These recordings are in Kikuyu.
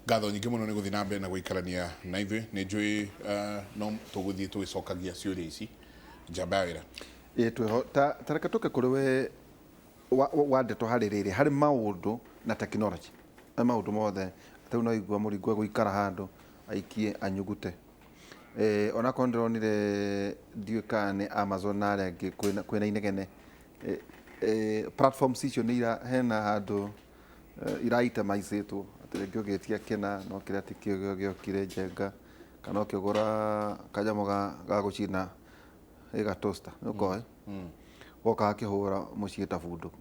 Ngatho nyingĩ mũno nĩ gũthiĩ na mbere na gũikarania na ithuĩ. Nĩ njũĩ no tũgũthiĩ tũgĩcokagia ciũria ici. Njamba ya wĩra. Ĩĩ twĩho. Ta reke tũke kũrĩ we wa ndeto harĩ rĩrĩ, harĩ maũndũ na tekinoronjĩ. Harĩ maũndũ mothe. Ta rĩu no igua mũringo egũikara handũ aikie anyugute. Onakorwo nĩ ndĩronire ndiũĩ kana nĩ Amazon na arĩa angĩ kwĩna inegene. Platforms icio nĩ ira, hena handũ ira itemizĩtwo atĩ rĩngĩ ũgĩtia kĩna no kĩrĩa ti kĩo gĩokire njenga, kana ũkĩgũra kanyamũ ga gũcina ĩga toaster nĩ ũkoĩ goka gakĩhũra mũciĩ ta bundu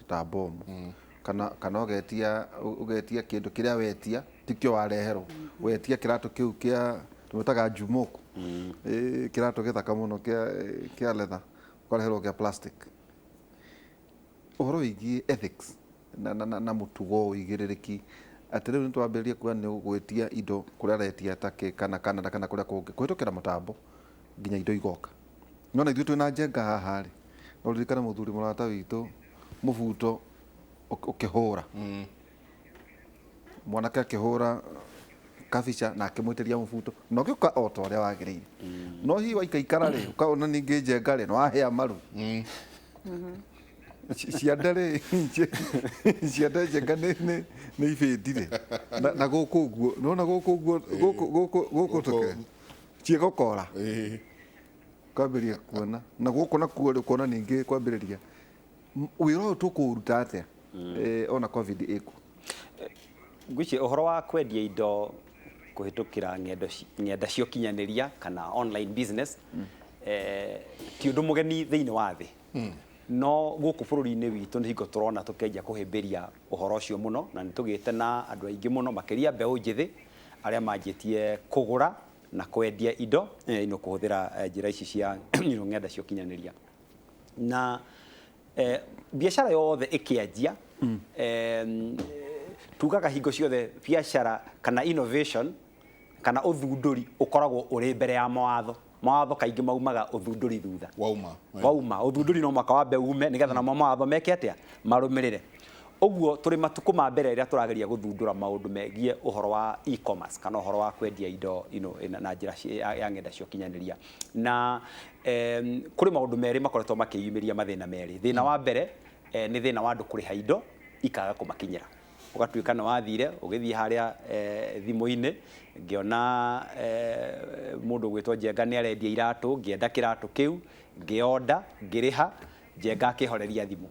ta bomu, kana ũgetia kĩndũ kĩrĩa wetia tikĩo wareherwo. Wetia kĩratũ kĩu kĩa twĩtaga njumũku, kĩratũ gĩthaka mũno kĩa leather, ũkareherwo kĩa plastic. Ũhoro wĩgiĩ ethics na mũtugo, ũigĩrĩrĩki, atĩ rĩu nĩ twambĩrĩria kuga nĩ ũgwĩtia indo kũrĩa aretia Turkey kana Canada kana kũrĩa kũngĩ kũhĩtũkĩra mũtambo nginya indo igoka. No na ithuĩ twĩna njenga haha rĩ, no ririkane mũthuri mũrata witũ mũbuto ũkĩhũra mwanake akĩhũra kabica na akĩmwĩtĩria mũbuto na ũgĩũka o ta ũrĩa wagĩrĩire. No hihi waikaikara rĩ, ũkaona ningĩ njenga rĩ, nĩ wahĩa maru ciande rĩ, ciande njenga nĩ ibĩndire na gũkũ ũguo nĩwona gũkũ ũguo gũkũ gũkũ gũkũ tũke ciĩgũkora kwambĩrĩria kuona na gũkũ nakuo rĩ, ũkona ningĩ kwambĩrĩria wĩra ũyũ tũkũũruta atĩa ona COVID ĩkuo? Ngwĩciria ũhoro wa kwendia indo kũhĩtũkĩra ng'enda cia ũkinyanĩria kana online business ti ũndũ mũgeni thĩinĩ wa thĩ. No gũkũ bũrũri-inĩ witũ nĩ hingo tũrona tũkĩanjia kũhĩmbĩria ũhoro ũcio mũno, na nĩ tũgĩte na andũ aingĩ mũno makĩria mbeũ njĩthĩ arĩa manjĩtie kũgũra na kwendia indo kũhũthĩra njĩra ici cia ng'enda cia ũkinyanĩria. Na biacara yothe ĩkĩanjia, tugaga hingo ciothe biacara kana innovation kana ũthundũri ũkoragwo ũrĩ mbere ya mawatho. Mawatho kaingĩ maumaga ũthundũri thutha. Wauma. Wauma ũthundũri no mwaka wambe ume nĩgetha namo mawatho meke atĩa, marũmĩrĩre. Ũguo tũrĩ matukũ ma mbere rĩrĩa tũrageria gũthundũra maũndũ megiĩ ũhoro wa e-commerce kana ũhoro wa kwendia indo na njĩra ya ng'enda cia ũkinyanĩria. Na kũrĩ maũndũ merĩ makoretwo makĩyumĩria, mathĩna merĩ. Thĩna wa mbere nĩ thĩna wa andũ kũrĩha indo ikaga kũmakinyĩra. Ũgatuĩka nĩ wathire ũgĩthiĩ harĩa thimũ-inĩ, ngĩona mũndũ ũgwĩtwo Njenga nĩ arendia iratũ, ngĩenda kĩratũ kĩu, ngĩonda, ngĩrĩha, Njenga akĩhoreria thimũ.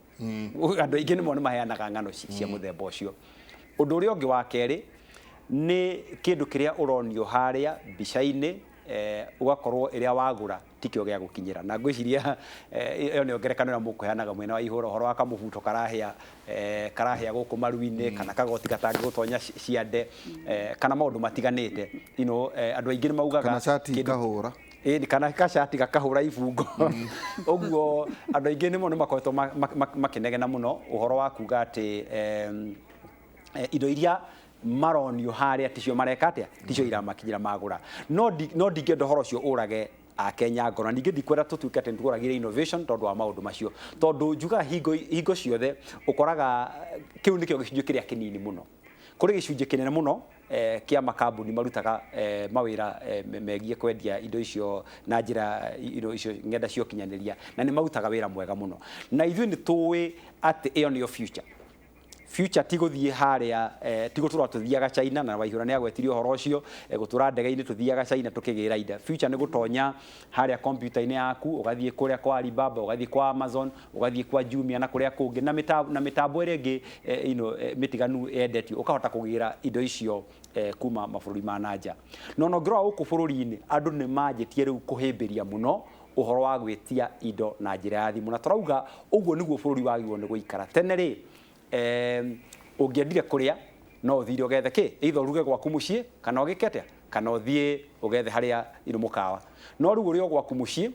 Andũ aingĩ nĩmo nĩ maheanaga ng'ano cia mũthemba ũcio. Ũndũ ũrĩa ũngĩ wa kerĩ nĩ kĩndũ kĩrĩa ũronio harĩa mbica-inĩ, ũgakorwo ĩrĩa wagũra tikĩo gĩa gũkinyĩra. Na ngwĩciria ĩyo nĩyo ngerekano ĩrĩa mũkũheanaga mwena wa ihũra, ũhoro wa kamũbuto karahĩa gũkũ maru-inĩ, kana kagoti gatangĩgũtonya ciande, kana maũndũ matiganĩte. Andũ aingĩ nĩ maugaga kana cati ikahũra. Ĩni, kana gacati gakahũra ibungo. Ũguo andũ aingĩ nĩmo nĩ makoretwo makĩnegena mũno ũhoro wa kuga atĩ indo iria maronio harĩa ticio mareka atĩa, ticio iramakinyĩra magũra. No ndingĩenda ũhoro ũcio ũrage Akenya ngoro, na ningĩ ndikwenda tũtuĩke atĩ nĩtũragire innovation tondũ wa maũndũ macio, tondũ njugaga hingo ciothe ũkoraga kĩu nĩkĩo gĩcunjĩ kĩrĩa kĩnini mũno. Kũrĩ gĩcunjĩ kĩnene mũno kĩa makambuni marutaga mawĩra megiĩ kwendia indo icio na njĩra indo icio ng'enda cia ũkinyanĩria, na nĩ marutaga wĩra mwega mũno. Na ithuĩ nĩ tũĩ atĩ ĩyo nĩyo future. Future ti gũthiĩ harĩa, ti gũtũra tũthiaga China, na Waihura nĩ agwetire ũhoro ũcio, gũtũra ndege-inĩ tũthiaga China tũkĩgĩra indo. Future nĩ gũtonya harĩa kompiuta-inĩ yaku, ũgathiĩ kũrĩa kwa Alibaba, ũgathiĩ kwa Amazon, ũgathiĩ kwa Jumia na kũrĩa kũngĩ, na mĩtambo ĩrĩa ĩngĩ mĩtiganu yendetio, ũkahota kũgĩra indo icio kuma mabũrũri ma na nja. No ona ũngĩrora gũkũ bũrũri-inĩ, andũ nĩ manjĩtie rĩu kũhĩmbĩria mũno ũhoro wa gwĩtia indo na njĩra ya thimũ. Na tũrauga ũguo nĩguo bũrũri wagĩrĩirwo nĩ gũikara. Tene rĩ, ũngĩendire kũrĩa no ũthire ũgethe kĩ, either ũruge gwaku mũciĩ kana ũgĩke atĩa, kana ũthiĩ ũgethe harĩa mũkawa. No rĩu ũrĩ o gwaku mũciĩ,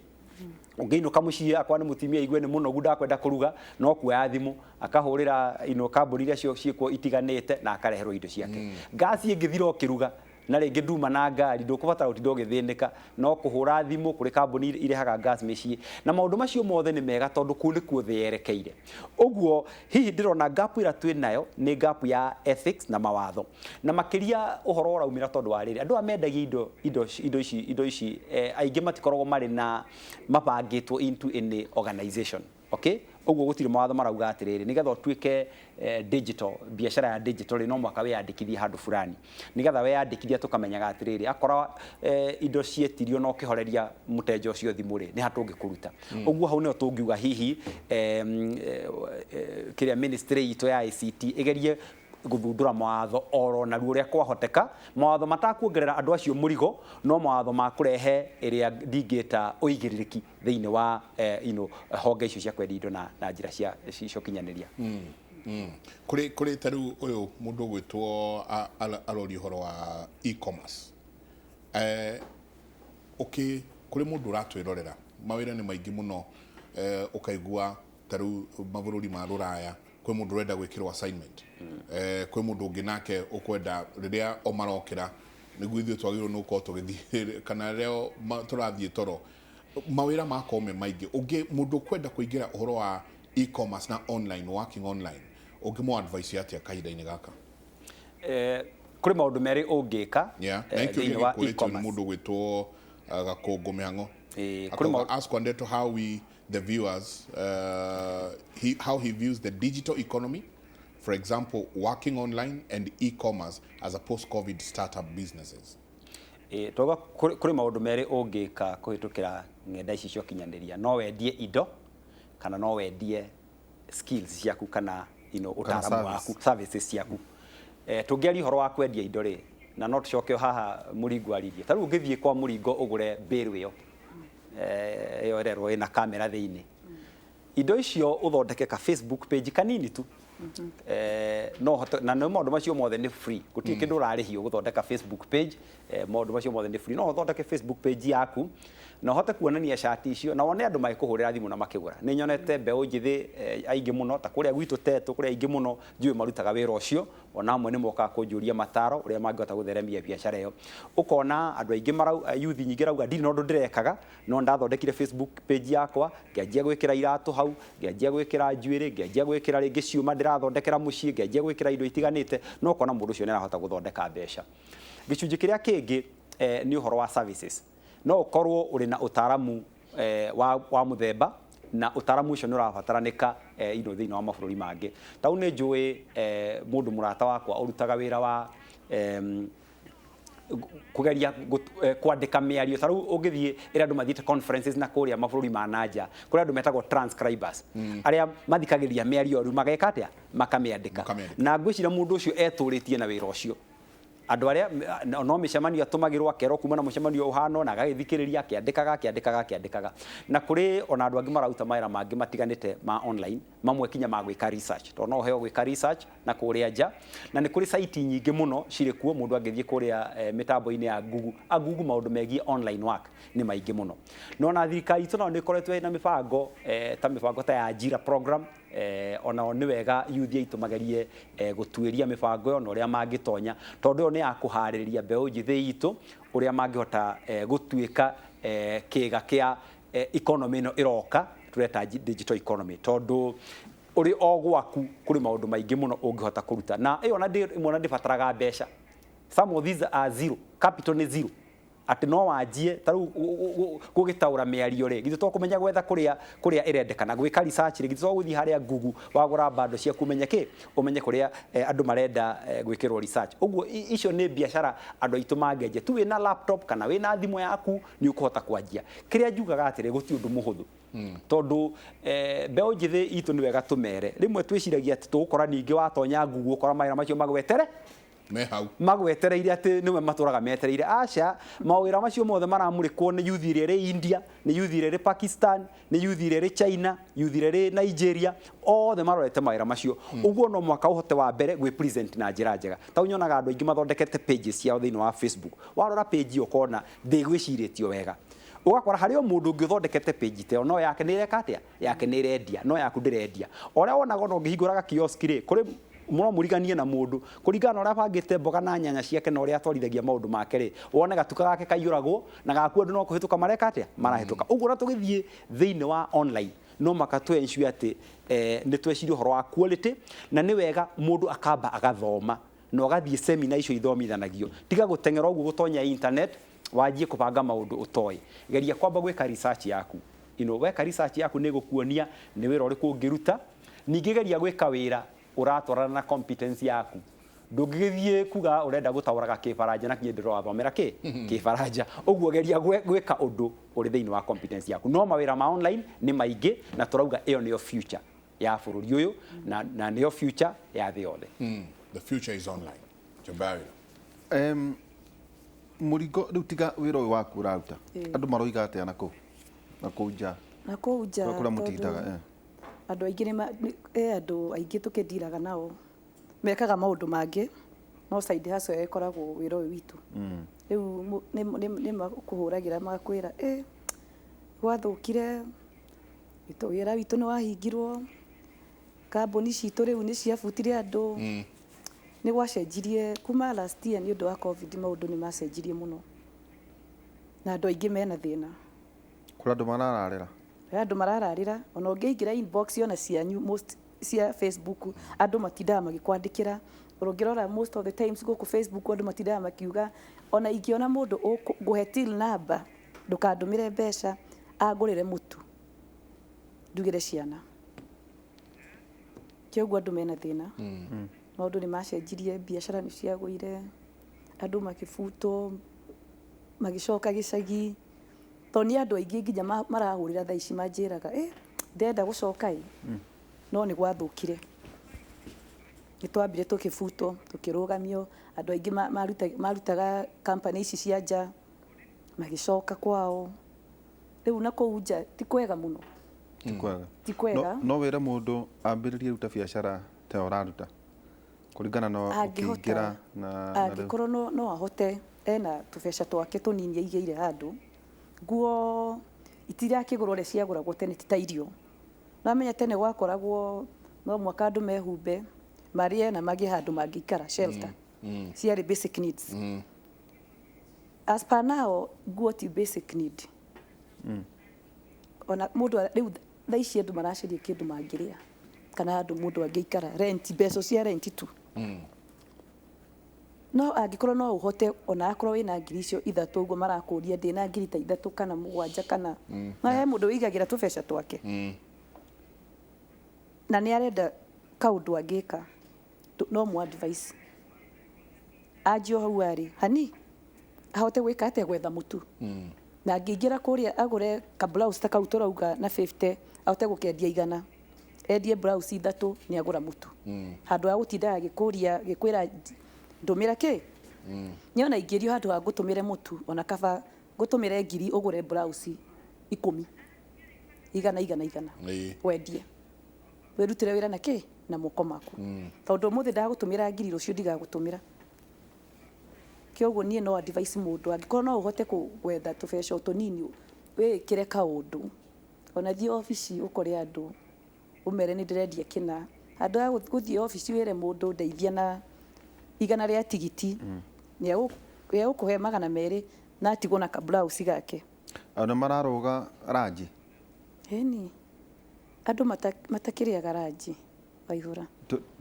ũngĩinũka mũciĩ akwa nĩ mũtumia aigue nĩ mũnogu ndakwenda kũruga, no kuoya thimũ akahũrĩra kambuni iria ciĩkuo itiganĩte na akareherwo indo ciake. Ngasi ĩngĩthira ũkĩruga, Na rĩngĩ nduma na ngari, ndũkũbatara gũtinda ũgĩthĩnĩka, no kũhũra thimũ kũrĩ kambuni irehaga gas mĩciĩ. Na maũndũ macio mothe nĩ mega tondũ kũu nĩkuo thĩ yerekeire. Ũguo hihi ndĩrona gap ĩrĩa twĩ nayo nĩ gap ya ethics na mawatho, na makĩria ũhoro ũraumĩra tondũ wa rĩrĩ, andũ aya mendagia indo ici aingĩ matikoragwo marĩ na mabangĩtwo into any organization, okay? Ũguo gũtirĩ mawatho marauga atĩrĩrĩ, nĩgetha ũtuĩke digital, biacara ya digital rĩ, no mũhaka wĩyandĩkithie handũ fulani. Nĩgetha weyandĩkithia, tũkamenyaga atĩrĩrĩ, akorwo indo cietirio na ũkĩhoreria mũtenja ũcio thimũ rĩ, nĩ ha tũngĩkũruta. Ũguo hau nĩho tũngiuga hihi kĩrĩa ministry itũ ya ICT ĩgerie gũthundũra mawatho oro naruo ũrĩa kwahoteka, mawatho matakuongerera andũ acio mũrigo, no mawatho ma kũrehe ĩrĩa ndingĩta ũigĩrĩrĩki thĩinĩ wa honge icio cia kwendia indo na njĩra cia ũkinyanĩria. Kũrĩ ta rĩu ũyũ mũndũ ũgwĩtwo aroria ũhoro wa e-commerce. Okay, kũrĩ mũndũ ũratwĩrorera, mawĩra nĩ maingĩ mũno, ũkaigua ta rĩu mabũrũri ma rũraya kwĩ mũndũ ũrenda gwĩkĩrwo assignment, kwĩ mũndũ ũngĩ nake ũkwenda rĩrĩa o marokĩra nĩguo ithuĩ twagĩrĩirwo nĩ gũkorwo tũgĩthiĩ kana rĩrĩa tũrathiĩ toro, mawĩra makorwo me maingĩ. Ũngĩ mũndũ ũkwenda kũingĩra ũhoro wa e-commerce na online, working online, ũngĩmũ advice atĩa kahinda-inĩ gaka? Kũrĩ maũndũ merĩ ũngĩka Na ikĩũria thĩinĩ wa gĩkũrĩtio nĩ e-commerce. Mũndũ ũgwĩtwo Gakũngũ Mĩhang'o. Kũrĩ Akauga, ask Wandeto how we the viewers how he views the digital economy, for example working online and e-commerce as a post-COVID startup businesses. Twauga kũrĩ maũndũ merĩ ũngĩka kũhĩtũkĩra ng'enda ici cia ũkinyanĩria. No wendie indo kana no wendie skills ciaku kana ũtaaramu service. Waku, services ciaku. Tũngĩaria ũhoro wa kwendia indo rĩ, na no tũcoke o haha Mũringo aririe, ta rĩu ũngĩthiĩ kwa Mũringo ũgũre bĩrũ ĩyo, ĩyo ĩrerwo ĩna kamera thĩinĩ, indo icio ũthondeke ka Facebook page kanini tu, no hote, na nĩ maũndũ macio mothe nĩ free, gũtirĩ kĩndũ ũrarĩhio gũthondeka Facebook page. Maũndũ macio mothe nĩ free. No ũthondeke Facebook page yaku na ũhote kuonania cati icio na wone andũ magĩkũhũrĩra thimũ na makĩgũra. Nĩ nyonete mbeũ njĩthĩ aingĩ mũno ta kũrĩa gwitũ Tetũ, kũrĩa aingĩ mũno njũĩ marutaga wĩra ũcio, ona amwe nĩ mokaga kũnjũria mataro ũrĩa mangĩhota gũtheremia biacara ĩyo. Ũkona andũ aingĩ marau youth nyingĩ rauga, "Ndirĩ na ũndũ ndĩrekaga, no ndathondekire Facebook page yakwa, ngĩanjia gwĩkĩra iratũ hau, ngĩanjia gwĩkĩra njuĩrĩ, ngĩanjia gwĩkĩra rĩngĩ ciũma ndĩrathondekera mũciĩ, ngĩanjia gwĩkĩra indo itiganĩte," no ũkona mũndũ ũcio nĩ arahota gũthondeka mbeca. Gĩcunjĩ kĩrĩa kĩngĩ nĩ ũhoro wa services. No ũkorwo ũrĩ na ũtaaramu wa mũthemba na ũtaaramu ũcio nĩ ũrabataranĩka thĩinĩ wa mabũrũri mangĩ. Ta rĩu nĩ njũĩ mũndũ mũrata wakwa ũrutaga wĩra wa kugeria kwandĩka mĩario. Ta rĩu ũngĩthiĩ ĩrĩa andũ mathiĩte conferences na kũrĩa mabũrũri ma nanja, kũrĩa andũ metagwo transcribers, arĩa mathikagĩrĩria mĩario rĩu mageka atĩa, makamĩandĩka. Makamĩandĩka. Na ngwĩciria mũndũ ũcio etũrĩtie na wĩra ũcio, andũ arĩa no mĩcemanio atũmagĩrwo, akerwo kuma na mũcemanio ũhana na agagĩthikĩrĩria akĩandĩkaga, akĩandĩkaga, akĩandĩkaga. Na kũrĩ ona andũ angĩ mararuta mawĩra mangĩ matiganĩte ma online, mamwe kinya ma gwĩka research, tondũ no ũheo gwĩka research na kũrĩa nja, na nĩ kũrĩ site nyingĩ mũno cirĩ kuo. Mũndũ angĩthiĩ kũrĩa mĩtambo-inĩ ya Google, a Google maũndũ megiĩ online work nĩ maingĩ mũno. No na thirikari itũ nayo nĩ ĩkoretwo ĩna mĩbango, ta mĩbango ta ya Ajira program. Onao nĩ wega youth aitũ magerie gũtuĩria mĩbango ĩyo na ũrĩa mangĩtonya, tondũ ĩyo nĩ ya kũharĩrĩria mbeũ njĩthĩ itũ ũrĩa mangĩhota gũtuĩka kĩga kĩa economy ĩno ĩroka tũreta digital economy, tondũ ũrĩ o gwaku kũrĩ maũndũ maingĩ mũno ũngĩhota kũruta, na ĩyo ona ĩmwe ona ndĩbataraga mbeca. Some of these are zero capital, nĩ zero, atĩ no wanjie. Ta rĩu gũgĩtaũra mĩario rĩ, githĩ to kũmenya gwetha kũrĩa ĩrendekana, gwĩka research rĩ, githĩ to gũthiĩ harĩa Google wagũra bando ciaku, ũmenye kĩ, ũmenye kũrĩa andũ marenda gwĩkĩrwo research. Ũguo icio nĩ biacara andũ aitũ mangĩanjia tu. Wĩna laptop kana wĩna thimũ yaku nĩ ũkũhota kwanjia. Kĩrĩa njugaga atĩrĩ, gũtirĩ ũndũ mũhũthũ, tondũ mbeũ njĩthĩ itũ nĩ wega tũmere, rĩmwe twĩciragia atĩ tũgũkora ningĩ watonya Google ũkora mawĩra macio magwetere Me hau. Magwetereire atĩ nĩwe matũraga metereire. Aca, mawĩra macio mothe maramũrĩkwo nĩ youth ĩrĩa ĩrĩ India, nĩ youth ĩrĩa ĩrĩ Pakistan, nĩ youth ĩrĩa ĩrĩ China, youth ĩrĩa ĩrĩ Nigeria, othe marorete mawĩra macio. Ũguo no mũhaka ũhote wa mbere gwĩ present na njĩra njega. Ta rĩu nyonaga andũ aingĩ mathondekete pages ciao thĩinĩ wa Facebook. Warora page ĩyo ũkona ndĩgwĩcirĩtio wega, ũgakora harĩ o mũndũ ũngĩ ũthondekete page ta ĩyo, no yake nĩ ĩreka atĩa, yake nĩ ĩrendia, no yaku ndĩrendia. O ũrĩa wonaga ona ũngĩhingũraga kiosk rĩ, kũrĩ No mũriganie na mũndũ kũringana na ũrĩa abangĩte mboga na nyanya ciake na ũrĩa atwarithagia maũndũ make rĩ, wone gatuka gake kaiyũragwo na gaku andũ no kũhĩtũka mareka atĩa, marahĩtũka. Ũguo na tũgĩthiĩ thĩinĩ wa online no maka tũ ensure atĩ nĩ tweciria ũhoro wa quality, na nĩ wega mũndũ akamba agathoma na ũgathiĩ seminar icio ithomithanagio. Tiga gũteng'era ũguo gũtonya internet wanjie kũbanga maũndũ ũtoĩ. Geria kwamba gwĩka research yaku. Weka research yaku nĩ ĩgũkuonia nĩ wĩra ũrĩkũ ũngĩruta. Ningĩ geria gwĩka wĩra ũratwarana na competence yaku. Ndũngĩgĩthiĩ kuga ũrenda gũtaũraga kĩbaranja na kinya ndĩrathomera kĩ kĩbaranja. Ũguo geria gwĩka ũndũ ũrĩ thĩinĩ wa competence yaku. No mawĩra ma online nĩ maingĩ na tũrauga ĩyo nĩyo future ya bũrũri ũyũ na nĩyo future ya thĩ yothe. The future is online. Jomba wĩra. Mũringo rĩu tiga wĩra ũyũ waku ũraruta. Andũ maroiga atĩa na kũu? Na kũu nja. Na kũu nja. Kũrĩa mũtindaga. Andũ aingĩ nĩ andũ aingĩ tũkĩndiraga nao mekaga maũndũ mangĩ no side hustle ĩkoragwo wĩra ũyũ witũ. Rĩu nĩ makũhũragĩra magakwĩra gwathũkire wĩra witũ nĩ wahingirwo, kambuni citũ rĩu nĩ ciabutire andũ. Nĩ gwacenjirie kuma last year nĩ ũndũ wa COVID, maũndũ nĩ macenjirie mũno na andũ aingĩ mena thĩna. Kũrĩ andũ marararĩra. Andũ marararĩra, ona ũngĩingĩra inbox ona cianyu most cia Facebook andũ matindaga magĩkwandĩkĩra. Ũngĩrora most of the times gũkũ Facebook andũ matindaga makiuga ona ingĩona mũndũ ngũhe till number ndũkandũmĩre mbeca angũrĩre mũtu ndugĩre ciana. Kĩoguo andũ mena thĩna. Maũndũ nĩ macenjirie, biacara nĩ ciagũire, andũ makĩbutwo, magĩcoka gĩcagi. Tondũ nĩ andũ aingĩ nginya marahũrĩra thaa ici manjĩraga ndĩrenda gũcoka ĩ, no nĩ gwathũkire. Nĩ twambire tũkĩbutwo, tũkĩrũgamio, andũ aingĩ marutaga company ici cia nja magĩcoka kwao. Rĩu na kũu nja ti kwega mũno. Ti kwega. Ti kwega. No wĩre mũndũ ambĩrĩrie ruta biacara ta ũraruta kũringana na ũkĩingĩra na angĩkorwo no ahote ena tũbeca twake tũnini aigĩire handũ. Nguo itirakĩgũrwo ũrĩa ciagũragwo tene, ti ta irio. Namenya tene gwakoragwo no mwaka andũ mehumbe marĩe na magĩe handũ mangĩikara shelter. Ciarĩ basic needs. As per now nguo ti basic need. Ona mũndũ rĩu thaa ici andũ maracaria kĩndũ mangĩrĩa kana handũ mũndũ angĩikara, rent, mbeca cia rent tu. No angĩkorwo no ũhote ona akorwo wĩna ngiri icio ithatũ ũguo marakũria ndĩna ngiri ta ithatũ kana mũgwanja kana na he mũndũ wĩigagĩra tũbeca twake. Na nĩ arenda kaũndũ angĩka no mu advice anjie hau arĩ hani ahote gwĩka atĩa gwetha mũtu. Na angĩingĩra kũrĩa agũre ka blouse ta kau tũrauga na 50 ahote gũkendia igana, endie blouse ithatũ nĩ agũra mũtu. Handũ ha gũtinda agĩkũria gĩkwĩra ndũmĩra kĩ nĩ ona ingĩrio handũ ha ngũtũmĩre mũtu ona kaba ngũtũmĩre ngiri ũgũre blouse 10 igana igana igana wendie wĩrutĩre wĩra na kĩ na moko maku. Tondũ ũmũthĩ ndagũtũmĩra ngiri rũciũ ndigagũtũmĩra. Kĩoguo niĩ no advice mũndũ angĩkorwo no ũhote gwetha tũbeca tũnini wĩĩkĩre kaũndũ, ona thiĩ obici ũkore andũ ũmere nĩ ndĩrendia kĩna, handũ ha gũthiĩ obici wĩre mũndũ ndeithia na igana rĩa tigiti nĩ egũkũhe 200 na atigwo na ka blouse gake. Andũ mararũga ranji. Ĩni andũ matakĩrĩaga ranji waihũra.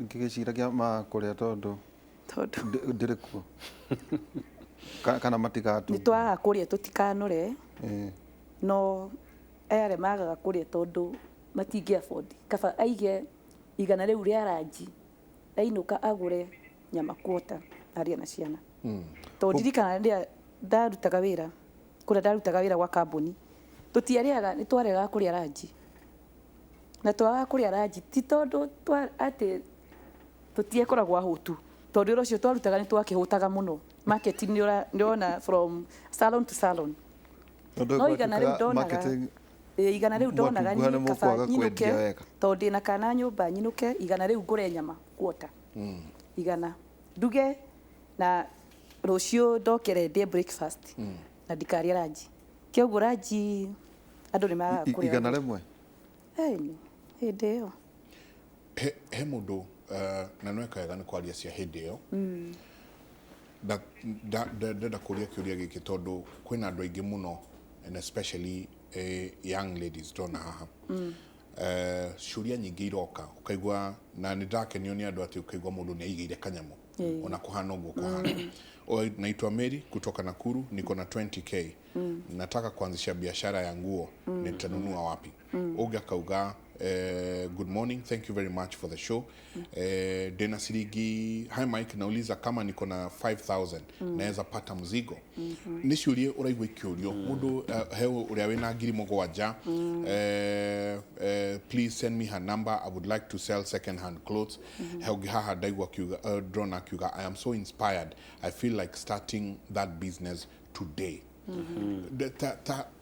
Ngĩgĩciragia makũrĩa tondũ ndĩrĩ kuo. Kana matigatu. Nĩ twagaga kũrĩa tũtikanore. No aya arĩa magaga kũrĩa tondũ matingĩ afford. Kaba aige igana rĩu rĩa ranji ainũka agũre nyama quarter arĩe na ciana. Tondũ ndirikana rĩrĩa ndarutaga wĩra kũrĩa ndarutaga wĩra gwa kambuni tũtiarĩaga, nĩ twaregaga kũrĩa ranji. Na twagaga kũrĩa ranji ti tondũ atĩ tũtiakoragwo ahũtu, tondũ wĩra ũcio twarutaga nĩ twakĩhũtaga mũno. Marketing nĩ ũrona from salon to salon. No igana rĩu ndonaga, igana rĩu ndonaga niĩ kaba nyinũke, tondũ ndĩna kana nyũmba nyinũke igana rĩu ngũre nyama quarter igana nduge na rũciũ ndokere ndĩe breakfast na ndikarĩe ranji. Kĩoguo ranji andũ nĩ magaga kũrĩa igana rĩmwe. Hĩndĩ ĩyo he mũndũ Na nweka wega nĩ kwaria cia hĩndĩ ĩyo. Ndenda kũria kĩũria gĩkĩ tondũ kwĩna andũ aingĩ mũno, and especially young ladies ndona haha. Ciũria nyingĩ iroka ũkaigua, na nĩ ndakenio nĩ andũ atĩ ũkaigua mũndũ nĩ aigĩire kanyamũ ona kuhana ũguo kuhana. Oi, naitwa Mary kutoka Nakuru, niko na 20K, nataka kuanzisha biashara ya nguo, nitanunua wapi? Ũngĩ akauga, "Good morning, thank you very much for the show. Ndĩna ciringi, hi Mike, nauliza kama niko na 5000 naweza pata mzigo?" Nĩ ciũria ũraigua ikĩũrio mũndũ, he ũrĩa wĩna 7,000, "Please send me her number, I would like to sell second hand clothes." He ũngĩ haha ndaigua akiuga, ndĩrona akiuga, "I am so inspired, I feel like starting that business today."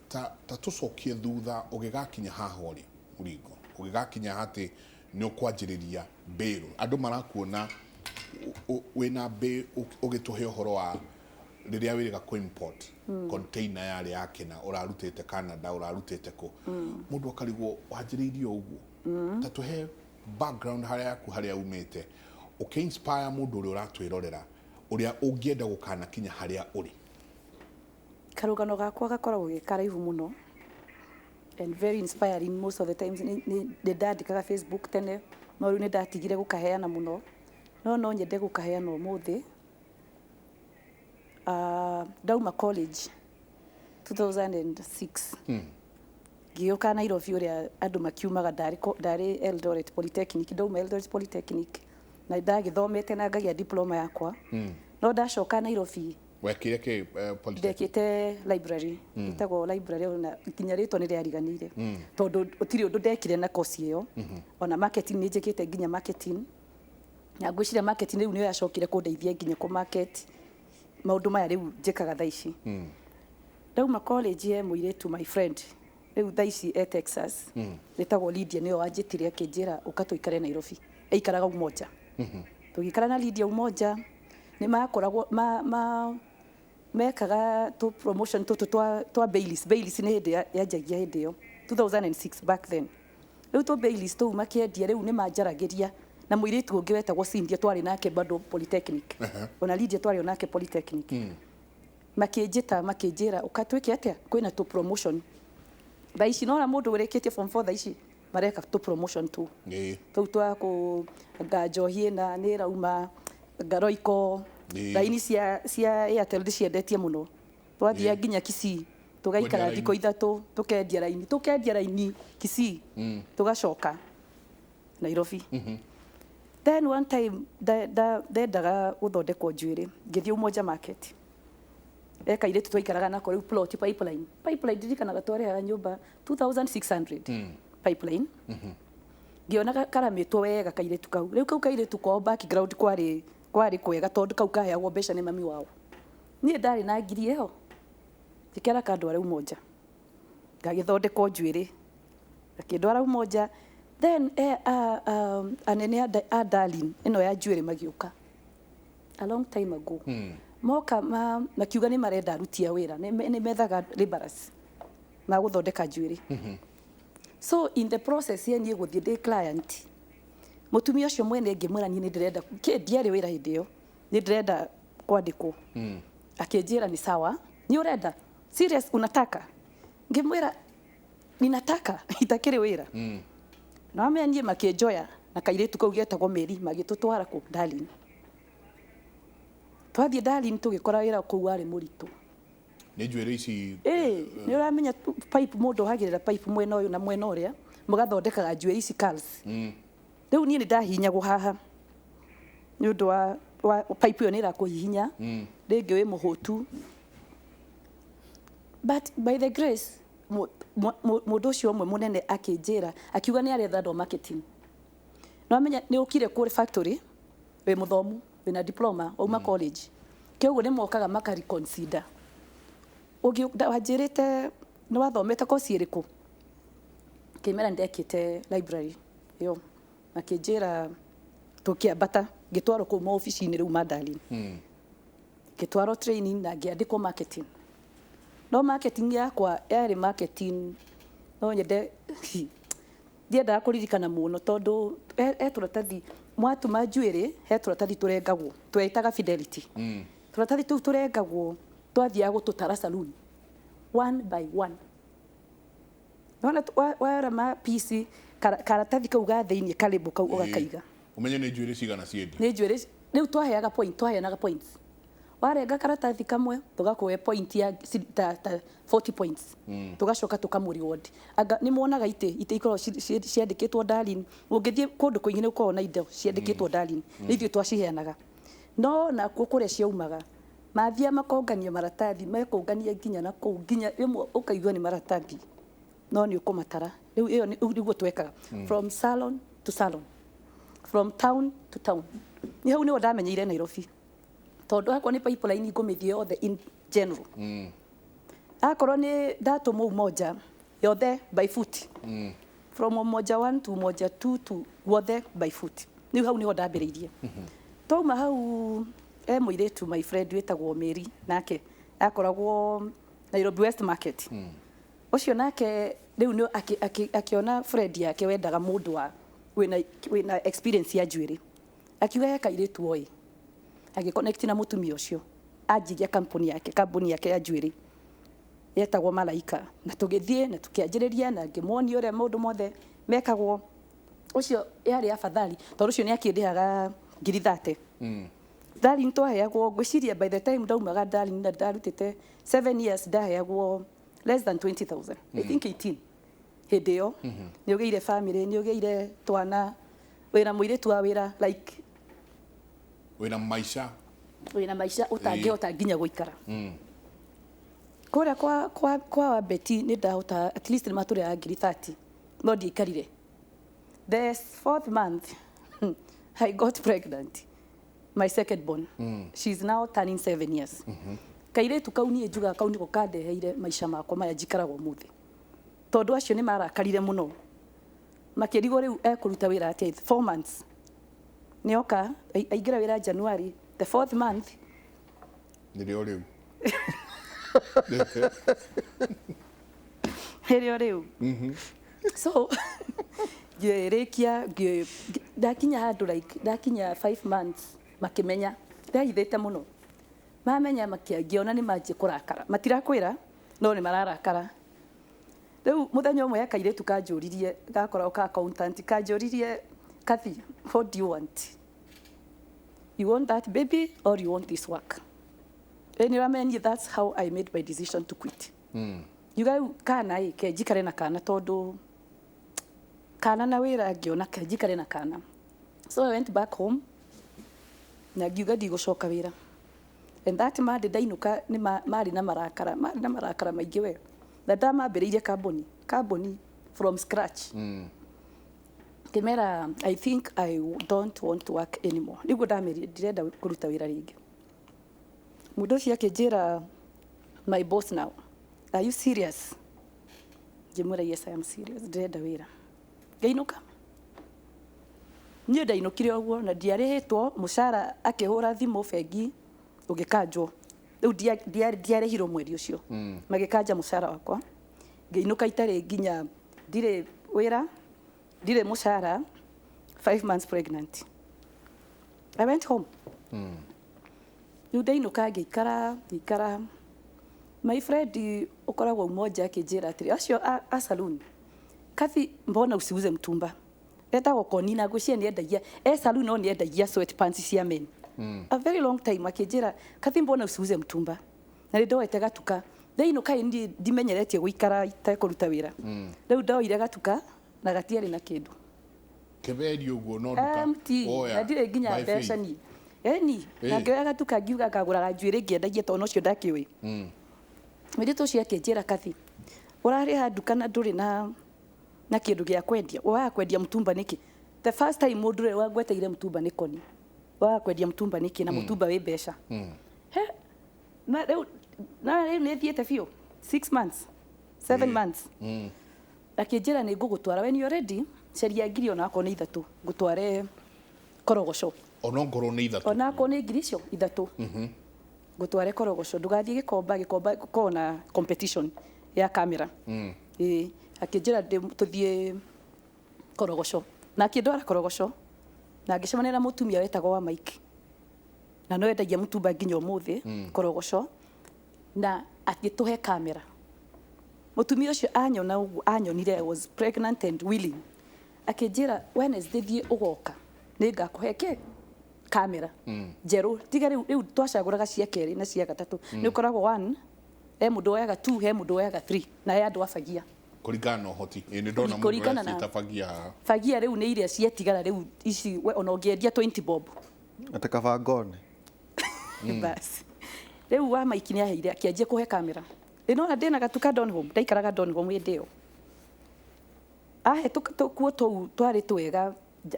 Ta tũcokie thutha ũgĩgakinya haha ũrĩ mũringo, ũgĩgakinya atĩ nĩ ũkwanjĩrĩria mbĩrũ, andũ marakuona wĩna mbĩ ũgĩtũhe ũhoro wa rĩrĩa wĩrĩga kũ import container yarĩ ya kĩna ũrarutĩte Canada, ũrarutĩte kũ, mũndũ akarigwo wanjĩrĩirie o ũguo. Ta tũhe background harĩa yaku, harĩa umĩte, ũkĩ inspire mũndũ ũrĩa ũratwĩrorera, ũrĩa ũngĩenda gũkanakinya harĩa ũrĩ. Karũgano gakwa gakoragwo gĩ karaihu mũno and very inspiring most of the times. Nĩ ndandĩkaga Facebook tene, no rĩu nĩ ndatigire gũkaheana mũno, no nyende gũkaheana ũmũthĩ. Ndauma college 2006, ngĩũka Nairobi ũrĩa andũ makiumaga. Ndarĩ Eldoret Polytechnic. Ndauma Eldoret Polytechnic na ndagĩthomete na ngagĩa diploma yakwa, no ndacoka Nairobi. Wekire kĩ polytechnic? Ndekĩte library, ĩtagwo library, ona nginya rĩtwa nĩ rĩariganĩire tondũ gũtirĩ ũndũ ndekire na kosi ĩyo. Ona marketing nĩ njĩkĩte, nginya marketing, na ngwĩciria marketing rĩu nĩyo yacokire kũndeithia nginya kũ market maũndũ maya rĩu njĩkaga thaa ici. Ndauma college, he mũirĩtu, my friend, rĩu thaa ici e Texas, ĩtagwo Lydia, nĩyo wanjĩtire akĩnjĩra, "Ũka tũikare Nairobi." Aikaraga Umoja. Tũgĩikara na Lydia Umoja. Nĩ makoragwo ma mekaga tũ promotion tũtũ twa Baileys. Baileys nĩ hĩndĩ yanjagia hĩndĩ ĩyo 2006, back then. Rĩu tũ Baileys tũu makĩendia, rĩu nĩ manjaragĩria na mũirĩtu ũngĩ wetagwo Cynthia, twarĩ nake bado polytechnic. Ona Lydia twarĩ onake polytechnic. Makĩnjĩta makĩnjĩra, "Ũka twĩke atĩa, kwĩna tũ promotion thaa ici." Nona mũndũ ũrĩkĩtie form 4 thaa ici mareka tũ promotion tu tũu twa kũ anga njohi ĩna nĩ ĩrauma ngaroiko. Raini cia Airtel ndĩciendetie mũno. Twathiaga nginya Kisii, tũgaikara Kwendia. Thikũ 3 tũkendia raini, tũkendia raini Kisii, tũgacoka Nairobi. Then one time ndendaga gũthondekwo njuĩrĩ, ngĩthiĩ Umoja Market. E kairĩtu twaikaraga nako rĩu plot pipeline. Pipeline ndirikanaga twarĩhaga nyũmba 2600 pipeline. Ngĩona karamĩtwo wega kairĩtu kau. Rĩu kau kairĩtu kwao background kwarĩ kwega tondũ kau kaheagwo mbeca nĩ mami wao. Niĩ ndarĩ na ngiri ĩyo, ngĩkera kandware Umoja, ngagĩthondekwo njuĩrĩ, gakĩndwara Umoja. Then anene a Darlin ĩno ya njuĩrĩ magĩũka a long time ago. Moka makiuga nĩ marenda aruti a wĩra, nĩ methaga laborers magũthondeka njuĩrĩ. So in the process ye niĩ gũthiĩ ndĩ client, mũtumia ũcio mwene ngĩmwĩra, "Niĩ nĩ ndĩrenda kĩ," ndiarĩ wĩra hĩndĩ ĩyo, "nĩ ndĩrenda kwandĩkwo." Akĩnjĩra, "Ni sawa, ni ũrenda serious, unataka?" Ngĩmwĩra, "Ninataka," itakĩrĩ wĩra. Na wamenya niĩ makĩnjoya na kairĩtu kau getagwo Mary, magĩtũtwara kũ Darlin. Twathiĩ Darlin tũgĩkora wĩra kũu warĩ mũritũ. Nĩ njuĩrĩ ici? Ĩĩ, nĩ ũramenya pipe, mũndũ ohagĩrĩra pipe mwena ũyũ na mwena ũrĩa, mũgathondekaga njuĩrĩ ici curls. Rĩu niĩ nĩ ndahihinyagwo haha nĩ ũndũ wa pipe ĩyo, nĩ ĩrakũhihinya rĩngĩ wĩ mũhũtu. But by the grace, mũndũ ũcio ũmwe mũnene akĩnjĩra, akiuga nĩ aretha andũ a marketing. No amenya nĩ ũkire kũrĩ factory wĩ mũthomu, wĩna diploma, wauma college, kĩoguo nĩ mokaga maka reconsider ũngĩ wanjĩrĩte nĩ wathomete kosi ĩrĩkũ. Kĩmera ndekĩte library ĩyo. Makĩnjĩra tũkĩambata, ngĩtwarwo kũu maobici-inĩ rĩu ma Darlin, ngĩtwarwo training na ngĩandĩkwo marketing. No marketing yakwa yarĩ marketing, no nyende ndiendaga kũririkana mũno tondũ e tũratathi Mwatuma njuĩrĩ, he tũratathi tũrengagwo twetaga fidelity. Tũratathi tũu tũrengagwo, twathiaga gũtũtara saloon one by one. Nona warama piece karatathi kau ga thĩinĩ, karĩmbũ kau, ũgakaiga. Umenye nĩ njuĩrĩ cigana ciendio. Nĩ njuĩrĩ. Rĩu twaheaga point, twaheanaga points. Warenga karatathi kamwe, tũgakũhe point ya ta 40 points, tũgacoka tũkamũ reward. Anga nĩ muonaga itĩ ikoragwo ciandĩkĩtwo Darlene. Ũngĩthiĩ kũndũ kũingĩ nĩ ũkoragwo na indo ciandĩkĩtwo Darlene, nĩ ithuĩ twaciheanaga. No nakuo kũrĩa ciaumaga, mathia makongania maratathi, mekũngania nginya na kũu, nginya rĩmwe ũkaigua nĩ maratathi, no nĩ ũkũmatara. Rĩu ĩyo ũguo nĩguo twekaga, from salon to salon, from town to town. Nĩ hau nĩho ndamenyeire Nairobi, tondũ akorwo nĩ pipeline ngũmĩthiĩ yothe in general, akorwo nĩ ndatũmwo Umoja yothe by foot, from Umoja 1 to Umoja 2 to guothe by foot. Rĩu hau nĩho ndambĩrĩirie. Twauma hau, e mũirĩtu, my friend, wĩtagwo Mary, nake akoragwo Nairobi West Market. Ũcio nake rĩu nĩ akĩona friend yake wendaga mũndũ wa wĩna experience ya njuĩrĩ, akiuga he kairĩtu oĩ. Agĩconnect na mũtumia ũcio, anjigia kambuni yake ya njuĩrĩ yetagwo Malaika, na tũgĩthiĩ na tũkĩanjĩrĩria na ngĩmuonia ũrĩa maũndũ mothe mekagwo. Ũcio yarĩ afadhali, tondũ ũcio nĩ akĩndĩhaga ngiri 30. Darling, twaheagwo, ngwĩciria by the time ndaumaga Darling na ndarutĩte 7 years, ndaheagwo less than 20,000, I think 18. Hĩndĩ ĩyo nĩ ũgĩire family, nĩ ũgĩire twana, wĩna mũirĩtu wa wĩra, like Wĩna maica. Wĩna maica ũtangĩhota nginya gũikara. Kũrĩa kwa Wabeti nĩ ndahota, at least nĩ matũrĩaga ngiri 30, no ndiaikarire. The fourth month I got pregnant, my second born. She's now turning 7 years. Kairĩtu kau, niĩ njugaga kau nĩko kandeheire maica makwa maya njikaraga ũmũthĩ, tondũ acio nĩ marakarire mũno, makĩrigwo rĩu ekũruta wĩra atĩa. 4 months nĩoka aingĩra wĩra January, the fourth month. Nĩrĩo rĩu. Nĩrĩo rĩu. So ngĩrĩkia, ndakinya handũ, like ndakinya 5 months, makĩmenya ndahithĩte mũno. Mamenya, makĩangĩona nĩ manjie kũrakara, matirakwĩra no nĩ mararakara. Rĩu mũthenya ũmwe he kairĩtu kanjũririe, gakoragwo ka accountant, kanjũririe, "Kathy, what do you want? You want that baby or you want this work?" Ĩ nĩ ũramenya, that's how I made my decision to quit. Ngiuga rĩu kana ĩ ke njikare na kana, tondũ kana na wĩra, ngĩona ke njikare na kana. So I went back home na ngiuga ndigũcoka wĩra. And that Monday ndainũka, nĩ marĩ na marakara, marĩ na marakara maingĩ we, na ndamambĩrĩirie kambuni from scratch. Ngĩmera, "I think I don't want to work anymore." Nĩguo ndamerire ndirenda kũruta wĩra rĩngĩ. Mũndũ ũcio akĩnjĩra, my boss now, "Are you serious?" Ngĩmwĩra, "Yes, I am serious, ndĩrenda wĩra." Ngĩinũka. Niĩ ndainũkire ũguo na ndiarĩhĩtwo mũcara. Akĩhũra thimũ bengi, ũgĩkanjwo. Rĩu ndiarĩhirwo mweri ũcio, magĩkanja mũcara wakwa. Ngĩinũka itarĩ nginya, ndirĩ wĩra, ndirĩ mũcara, 5 months pregnant. I went home. Rĩu ndainũka, ngĩikara, ngĩikara. My friend ũkoragwo Umoja akĩnjĩra atĩrĩ, acio a saloon, "Kathy, mbona usiuze mtumba?" Etagwo Koni, na ngwĩciria nĩendagia e saloon, no nĩendagia sweatpants cia men. A very long time. Akĩnjĩra, "Kathy, mbona usiuze mtumba?" Na nĩ ndoete gatuka ndainũka. Ĩ niĩ ndimenyeretie gũikara itekũruta wĩra. Rĩu ndoire gatuka na gatiarĩ na kĩndũ. Kĩberi ũguo no nduka. Empty. Woya Na ndirĩ nginya by mbeca faith. ni eni. Na ngĩoya gatuka, ngiuga ngagũraga njuĩrĩ ngĩendagia, tondũ nocio ndakĩũĩ. Mũirĩtu ũcio akĩnjĩra, "Kathi, ũrarĩha nduka na ndũrĩ na kĩndũ gĩa kwendia, waga kwendia mtumba nĩkĩ?" The first time mũndũ ũrĩa wangweteire mtumba nĩ Koni. Waga kwendia mtumba nĩkĩ na mũtumba wĩ mbeca? He, na rĩu nĩ thiĩte biũ 6 months, 7 months. Akĩnjĩra, "Nĩ ngũgũtwara when you're ready, caria ngiri ona akorwo nĩ 3, ngũtware Korogoco." Ona ngorwo nĩ 3. Ona akorwo nĩ ngiri icio 3, ngũtware Korogoco, ndũgathiĩ Gĩkomba. Gĩkomba gũkorwo na competition ya kamera. Ĩĩ, akĩnjĩra tũthiĩ Korogoco, na akĩndwara Korogoco. Na ngĩcemania na mũtumia wetagwo wa Mike, na no endagia mũtumba nginya ũmũthĩ Korogoco, na agĩtũhe kamera. Mũtumia ũcio anyona ũguo, anyonire I was pregnant and willing, akĩnjĩra, "Wednesday thiĩ ũgoka, nĩ ngakũhe kĩ kamera njerũ." Tiga rĩu, rĩu twacagũraga cia kerĩ na cia gatatũ. Nĩ ũkoragwo one, he mũndũ woyaga two, he mũndũ woyaga three, na he andũ a bagia. Kũringana na ũhoti. Ĩ, nĩ ndona mũndũ Kũringana na- ũreciĩta bagia haha. Bagia rĩu nĩ iria ciatigara rĩu ici, we ona ũngĩendia 20 bob. Atĩ kabangone. Basi rĩu wa Maiki nĩ aheire, akĩanjia kũhe kamera ĩno, ona ndĩna gatuka Donholm, ndaikaraga Donholm hĩndĩ ĩyo. Ahe tũkuo tũu twarĩ twega.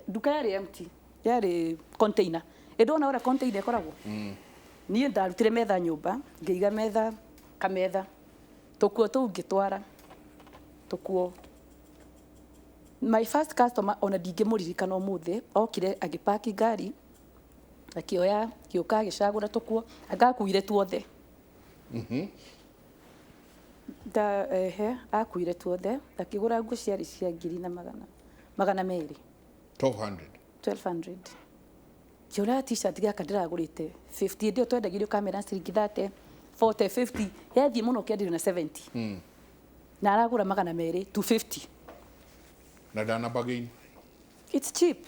Nduka yarĩ empty, yarĩ container. Ĩndona ũrĩa container ĩkoragwo. Niĩ ndarutire metha nyũmba, ngĩiga metha, kametha, tũkuo tũu ngĩtwara tũkuo. My first customer, ona ndingĩmũririkana ũmũthĩ, okire agĩpaki ngari, akĩoya, akĩũka, agĩcagũra tũkuo, angakuire tuothe. Da, ehe, akuire tuothe, akĩgũra nguo ciarĩ cia ngiri na magana 2. 1200. 1200. Ngĩona T-shirt gaka ndĩragũrĩte 50, hĩndĩ ĩyo twendagĩrio kamera ciringi 30, 40, 50, yathiĩ mũno kĩenderio na 70, na aragũra 200, 250. Na ndana bargain. It's cheap,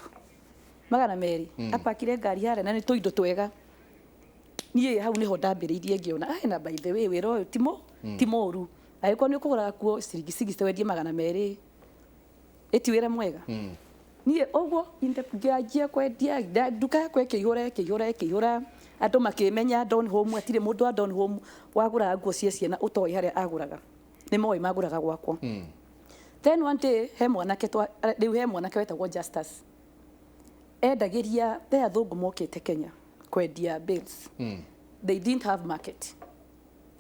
200. Apakire ngari harĩa na nĩ tũindo twega. Niĩ hau nĩho ndambĩrĩirie, ngĩona ai, na by the way, wĩra ũyũ timo ti mũru. Angĩkorwo nĩ ũkũgũra kuo ciringi 60, wendie 200, ĩti wĩra mwega. Niĩ ũguo ngĩanjia kwendia, nduka yakwa ĩkĩihũra, ĩkĩihũra, ĩkĩihũra, andũ makĩmenya Donholm. Hatirĩ mũndũ wa Donholm wagũraga nguo cia ciana ũtoĩ harĩa agũraga, nĩ moĩ magũraga gwakwa. Then one day he mwanake rĩu he mwanake wetagwo Justus, endagĩria the athũngũ mokĩte Kenya kwendia bales. They didn't have market.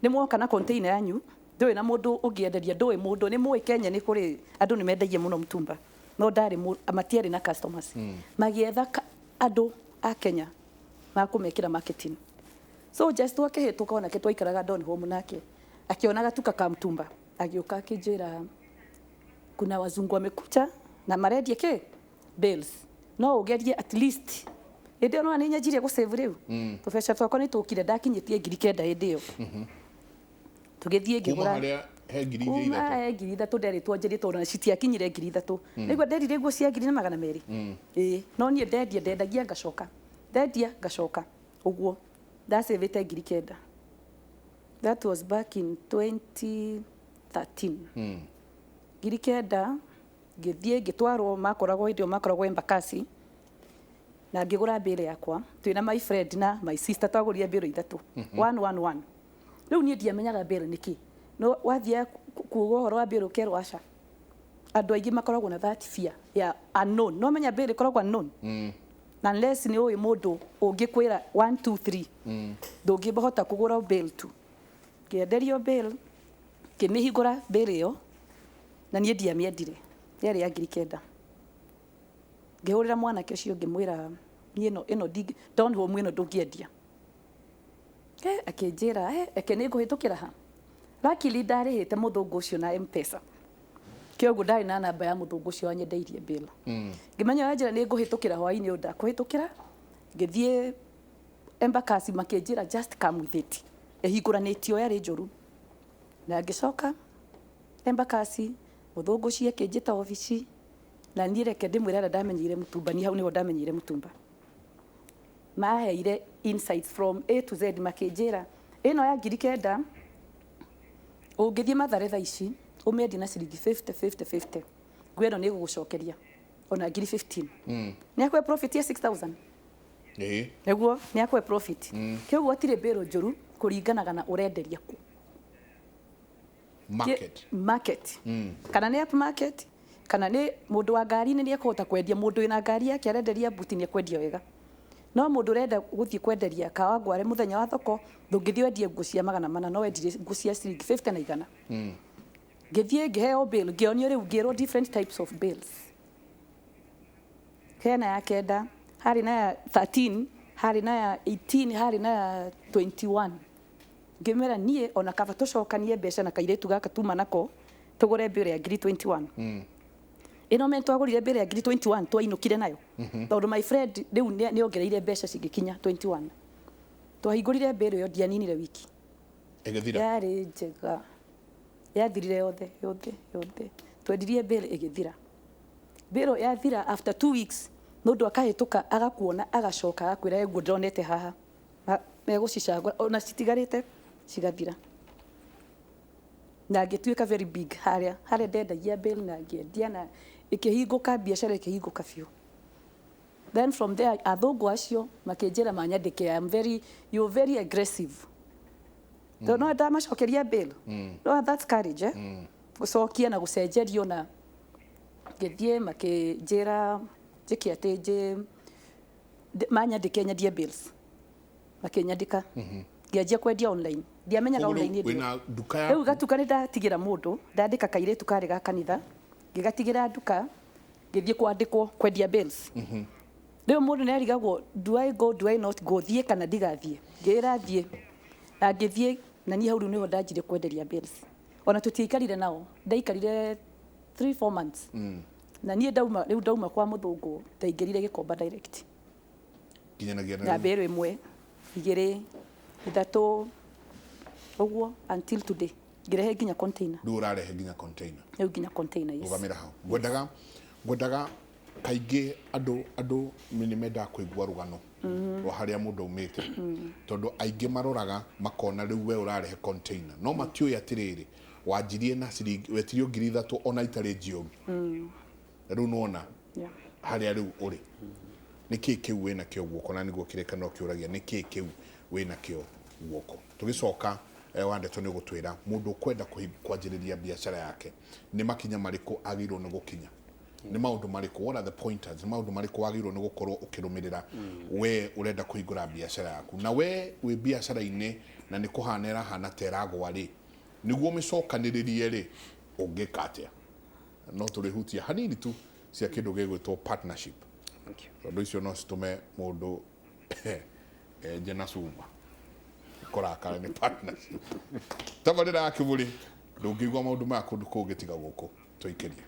Nĩ mwoka na container yanyu, ndũĩ na mũndũ ũngĩenderia, ndũĩ mũndũ, nĩ mũĩ Kenya nĩ kũrĩ andũ nĩ mendagia mũno mũtumba, no ndarĩ matiarĩ na customers. Magĩetha andũ a Kenya makũmekĩra marketing. So just akĩhĩtũka, onake twaikaraga Donholm nake, akĩona gatuka ka mtumba, agĩũka akĩnjĩra, "Kuna wazungu wamekuja na marendia kĩ bales, no ũgerie at least." Hĩndĩ ĩyo nona nĩ nyanjirie gũsave rĩu, tũbeca twakwa nĩ tũkire, ndakinyĩtie 9,000 hĩndĩ ĩyo. Tũgĩthiĩ Kuma ngĩgũra harĩa he ngiri igĩrĩ kuma ithatũ. he 3,000 nderĩtwo njerie, tondũ ona citiakinyire 3,000. Nĩguo nderire nguo cia ngiri na 200. Ĩĩ, no niĩ ndendia, ndendagia ngacoka, ndendia ngacoka, ũguo ndacĩvĩte 9,000. That was back in 2013. 9,000, ngĩthiĩ ngĩtwarwo, makoragwo hĩndĩ ĩyo makoragwo Embakasi, na ngĩgũra mbĩrĩ yakwa twĩna my friend na my sister. Twagũrire mbĩrũ ithatũ, one one one. Rĩu niĩ ndiamenyaga mbĩrũ nĩkĩ, no wathiaga kuuga ũhoro wa mbĩrũ ũkerwo aca. Andũ aingĩ makoragwo na that fear ya unknown. No menya mbĩrũ ĩkoragwo unknown, na unless nĩ ũĩ mũndũ ũngĩkwĩra 1 2 3, ndũngĩhota kũgũra bale tu. Ngĩenderio bale, ngĩmĩhingũra bale ĩyo, na niĩ ndiamĩendire, yarĩ ya 9,000. Ngĩhũrĩra mwanake ũcio, ngĩmwĩra, "Niĩ ĩno ĩno Donholm ĩno ndũngĩendia." Akĩnjĩra, "Eke nĩ ngũhĩtũkĩra ha." Luckily ndarĩhĩte mũthũngũ ũcio na M-Pesa, kĩoguo ndarĩ na namba ya mũthũngũ ũcio wanyendeirie bale. Ngĩmenya wanjĩra nĩ ngũhĩtũkĩra hwaĩ-inĩ ũyũ, ndakũhĩtũkĩra. Ngĩthiĩ Embakasi, makĩnjĩra, "Just come with it." Ĩhingũranĩtio, yarĩ njũru. Na ngĩcoka Embakasi, mũthũngũ ũcio akĩnjĩta obici, na niĩ reke ndĩmwĩre harĩa ndamenyeire mũtumba. Niĩ hau nĩho ndamenyeire mũtumba. Maheire insights from A to Z, makĩnjĩra ĩno ya 9,000, ũngĩthiĩ Mathare thaa ici ũmĩendie na ciringi 50 50 50, nguo ĩno nĩ ĩgũgũcokeria ona ngiri 15. Nĩ akũhe profit ya 6000. Nĩguo nĩ akũhe profit. Kĩoguo hatirĩ mbĩrũ njũru, kũringanaga na ũrenderia kũ. Market. Market, kana nĩ up market, kana nĩ mũndũ wa ngari-inĩ, nĩ ekũhota kwendia. Mũndũ wĩna ngari yake arenderia mbuti, nĩ ekwendia wega, no mũndũ ũrenda gũthiĩ kwenderia Kawangware mũthenya wa thoko, ndũngĩthiĩ wendie nguo cia 400, no wendirie nguo cia ciringi 50 na 100. Ngĩthiĩ ngĩheo bale, ngĩonio rĩu, ngĩrwo different types of bales. Hena ya kenda, harĩ na ya 13, harĩ na ya 18, harĩ na ya 21. Ngĩmwĩra niĩ ona kaba tũcokanie mbeca na kairĩtu gaka tuma nako, tũgũre mbĩrũ ya ngiri 21. Ĩno men twagũrire mbere ya ngiri 21 twainũkire nayo, tondũ my friend rĩu nĩ ongereire mbeca cigĩkinya 21. Twahingũrire mbĩrũ ĩyo, ndianinire wiki. Ĩgĩthira. Yarĩ njega, yathirire yothe yothe yothe. Twendirie mbĩrũ ĩgĩthira. Mbĩrũ yathira, after 2 weeks mũndũ akahĩtũka agakuona, agacoka agakwĩra, "Eguo ndĩronete haha." Megũcicagũra ona citigarĩte cigathira. Na ngĩtuĩka very big harĩa harĩa ndendagia bale, na ngĩendia na ĩkĩhingũka, biacara ĩkĩhingũka biũ. Then from there athũngũ acio makĩnjĩra manyandĩke, I'm very, you're very aggressive, tondũ no ndamacokeria bale. No that's courage, eh? Gũcokia na gũcenjerio. Na ngĩthiĩ makĩnjĩra njĩke atĩ manyandĩke nyendie bales. Makĩnyandĩka, ngĩanjia kwendia online. Ndiamenyaga Koguo rĩu online hĩndĩ ĩyo. Wĩna nduka Rĩu yaku? Gatuka nĩ ndatigĩra mũndũ, ndandĩka kairĩtu karĩ ga kanitha, ngĩgatigĩra nduka, ngĩthiĩ kwandĩkwo kwendia bales. Rĩu mũndũ nĩ arigagwo, do I go, do I not go, thiĩ kana ndigathiĩ? Ngĩĩra thiĩ, na ngĩthiĩ. Na niĩ hau rĩu nĩho ndanjirie kwenderia bales. Ona tũtiaikarire nao, ndaikarire 3 4 months. Na niĩ ndauma rĩu, ndauma kwa mũthũngũ, ndaingĩrire Gĩkomba direct. Nginyanagia na Na rĩu. mbĩrũ ĩmwe, igĩrĩ, ithatũ, ũguo until today, ngĩrehe nginya container. Rĩu ũrarehe nginya container? Rĩu nginya container, yes. Rũgamĩra hau. Ngwendaga kaingĩ andũ nĩ mendaga kũigua rũgano rwa harĩa mũndũ aumĩte, tondũ aingĩ maroraga makona rĩu we ũrarehe container, no matiũĩ atĩrĩrĩ, wanjirie na ciringi, wetirio 3,000 ona itarĩ njiogi, na rĩu nĩwona harĩa rĩu ũrĩ. Nĩ kĩĩ kĩu wĩna kĩo guoko? Na nĩguo kĩrĩkanĩro kĩũragia, nĩ kĩĩ kĩu wĩna kĩo guoko? Tũgĩcoka, Wandeto nĩ ũgũtwĩra mũndũ ũkwenda kwanjĩrĩria biacara yake nĩ makinya marĩkũ agĩrĩirwo nĩ gũkinya, nĩ maũndũ marĩkũ, what are the pointers, nĩ maũndũ marĩkũ wagĩrĩirwo nĩ gũkorwo ũkĩrũmĩrĩra we ũrenda kũhingũra biacara yaku, na we wĩ biacara-inĩ na nĩ kũhana ĩrahana ta ĩragwa rĩ, nĩguo mĩcokanĩrĩrie rĩ, ũngĩka atĩa? No tũrĩhutia hanini tu cia kĩndũ gĩgwĩtwo partnership. Thank you. Tondũ icio no citũme mũndũ enje na cuma kũrakara nĩ partnership. Tabarĩra ya Kĩbũrĩ, ndũngĩigua maũndũ maya kũndũ kũngĩ tiga gũkũ. Tũikĩrie.